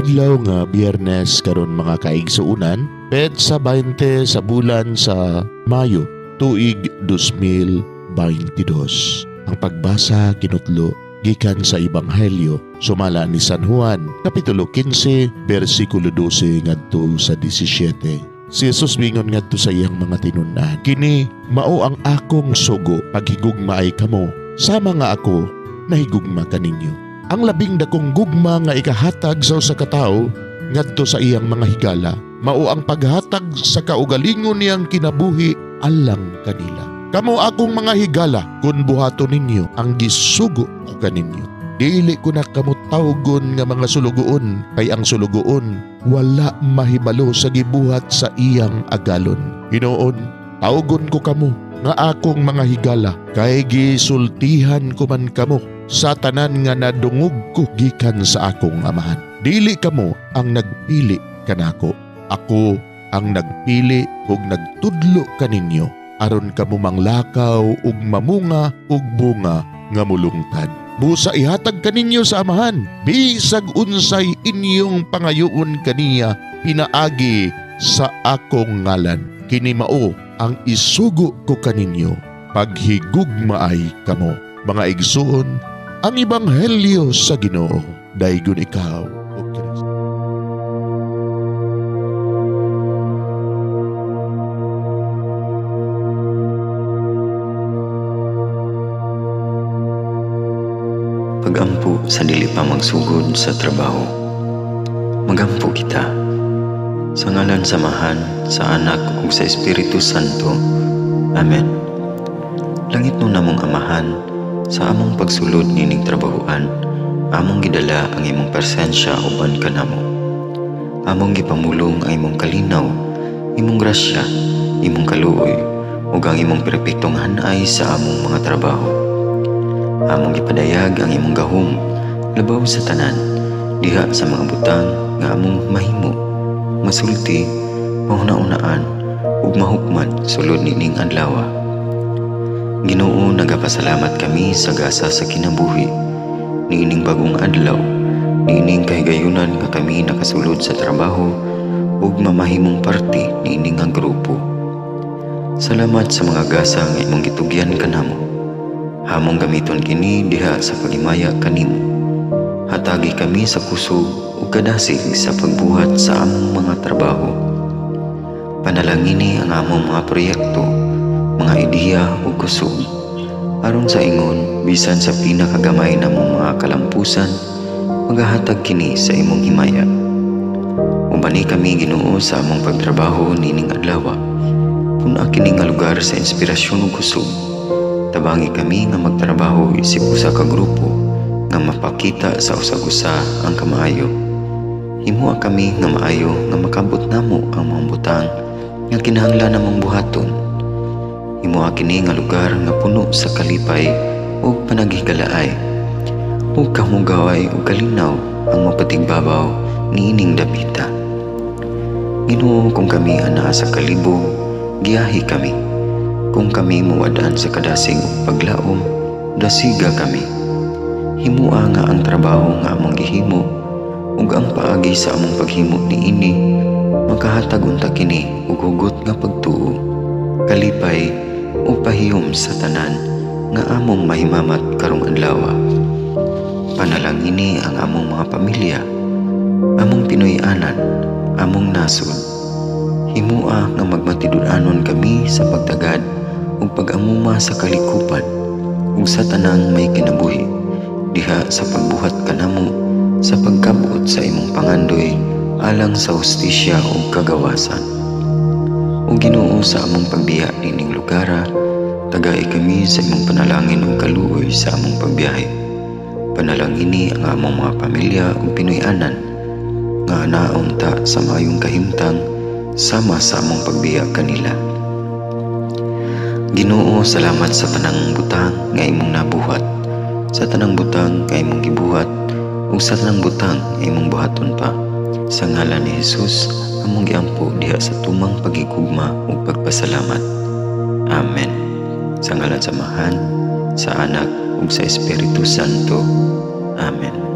Adlaw nga Biyernes karon mga kaigsuonan, petsa 20 sa bulan sa Mayo, tuig 2022. Ang pagbasa kinutlo gikan sa Ebanghelyo sumala ni San Juan, kapitulo 15, bersikulo 12 ngadto sa 17. Si Jesus mingon ngadto sa iyang mga tinun-an, "Kini mao ang akong sugo, paghigugmaay kamo sama nga ako nahigugma kaninyo." Ang labing dakong gugma nga ikahatag sa usa ka tawo ngadto sa iyang mga higala, mao ang paghatag sa kaugalingon niyang kinabuhi alang kanila. Kamo akong mga higala kung buhaton ninyo ang gisugo ko kaninyo. Dili ko na kamo tawgon nga mga sulugoon, kay ang sulugoon wala mahibalo sa gibuhat sa iyang agalon. Hinuon, tawgon ko kamo nga akong mga higala, kay gisultihan ko man kamo sa tanan nga nadungog ko gikan sa akong amahan. Dili kamo ang nagpili kanako, ako ang nagpili ug nagtudlo kaninyo aron kamo manglakaw ug mamunga ug bunga nga mulungtad. Busa ihatag kaninyo sa amahan bisag unsay inyong pangayoon kaniya pinaagi sa akong ngalan. Kini mao ang isugo ko kaninyo, paghigugmaay kamo. Mga igsuon, ang ebanghelyo sa Ginoo. Daygon ikaw, O Kristo. Pagampo sa dili pa magsugod sa trabaho. Magampo kita. Sa ngalan sa Amahan, sa Anak ug sa Espiritu Santo. Amen. Langit no namong Amahan, sa among pagsulod nining trabahoan, among gidala ang imong presensya uban kanamo. Among gipamulong ang imong kalinaw, imong grasya, imong kaluoy, ug ang imong perpektong hanay sa among mga trabaho. Among gipadayag ang imong gahom labaw sa tanan, diha sa mga butang nga among mahimo, masulti, mahuna-unaan ug mahukman sulod nining adlaw. Ginoo, nagapasalamat kami sa gasa sa kinabuhi niining bagong adlaw, niining kahigayunan nga kami nakasulod sa trabaho ug mamahimong parte niining nga grupo. Salamat sa mga gasa nga imong gitugyan kanamo. Hamong gamiton kini diha sa paghimaya kanimo. Hatagi kami sa kusog ug kadasig sa pagbuhat sa among mga trabaho. Panalangini ang among mga proyekto, mga ideya ug kusog, aron sa ingon bisan sa pinakagamay namong mga kalampusan, magahatag kini sa imong himaya. Ubani kami, Ginoo, sa among pagtrabaho nining adlaw. Pun-a kini nga lugar sa inspirasyon ug kusog. Tabangi kami nga magtrabaho isip usa ka grupo nga mapakita sa usag-usa ang kamaayo. Himoa kami nga maayo nga makabot namo ang mga butang nga kinahanglan namong buhaton. Himoa kini nga lugar nga puno sa kalipay ug panaghigalaay, ug kahugaway ug kalinaw ang mapatigbabaw niining dapita. Ginoo, kung kami anaa sa kalibog, giyahi kami. Kung kami muwadaan sa kadasig ug paglaom, dasiga kami. Himua nga ang trabaho nga among gihimo ug ang paagi sa among paghimo niini makahatag unta kini og hugot nga pagtuo, kalipay ug pahiyom sa tanan nga among mahimamat karong adlaw. Panalangini ang among mga pamilya, among Pinoy-anan, among nasod. Himua nga magmatinud-anon kami sa pagtagad ug pag-amuma sa kalikupan ug sa tanang may kinabuhi diha sa pagbuhat kanamo sa pagkabot sa imong pangandoy alang sa hustisya ug kagawasan. O Ginoo, sa among pagbiya nining lugara, tagai kami sa imong panalangin ug kaluoy sa among pagbiyahe. Panalangini ang among mga pamilya ug Pinoy-anan nga naunta sa maayong kahimtang sama sa among pagbiya kanila. Ginoo, salamat sa tanang butang nga imong nabuhat, sa tanang butang nga imong gibuhat, ug sa tanang butang nga imong buhaton pa. Sa ngalan ni Jesus, among giampo diha sa tumang pagigugma ug pagpasalamat. Amen. Sa ngalan sa Amahan, sa Anak ug sa Espiritu Santo. Amen.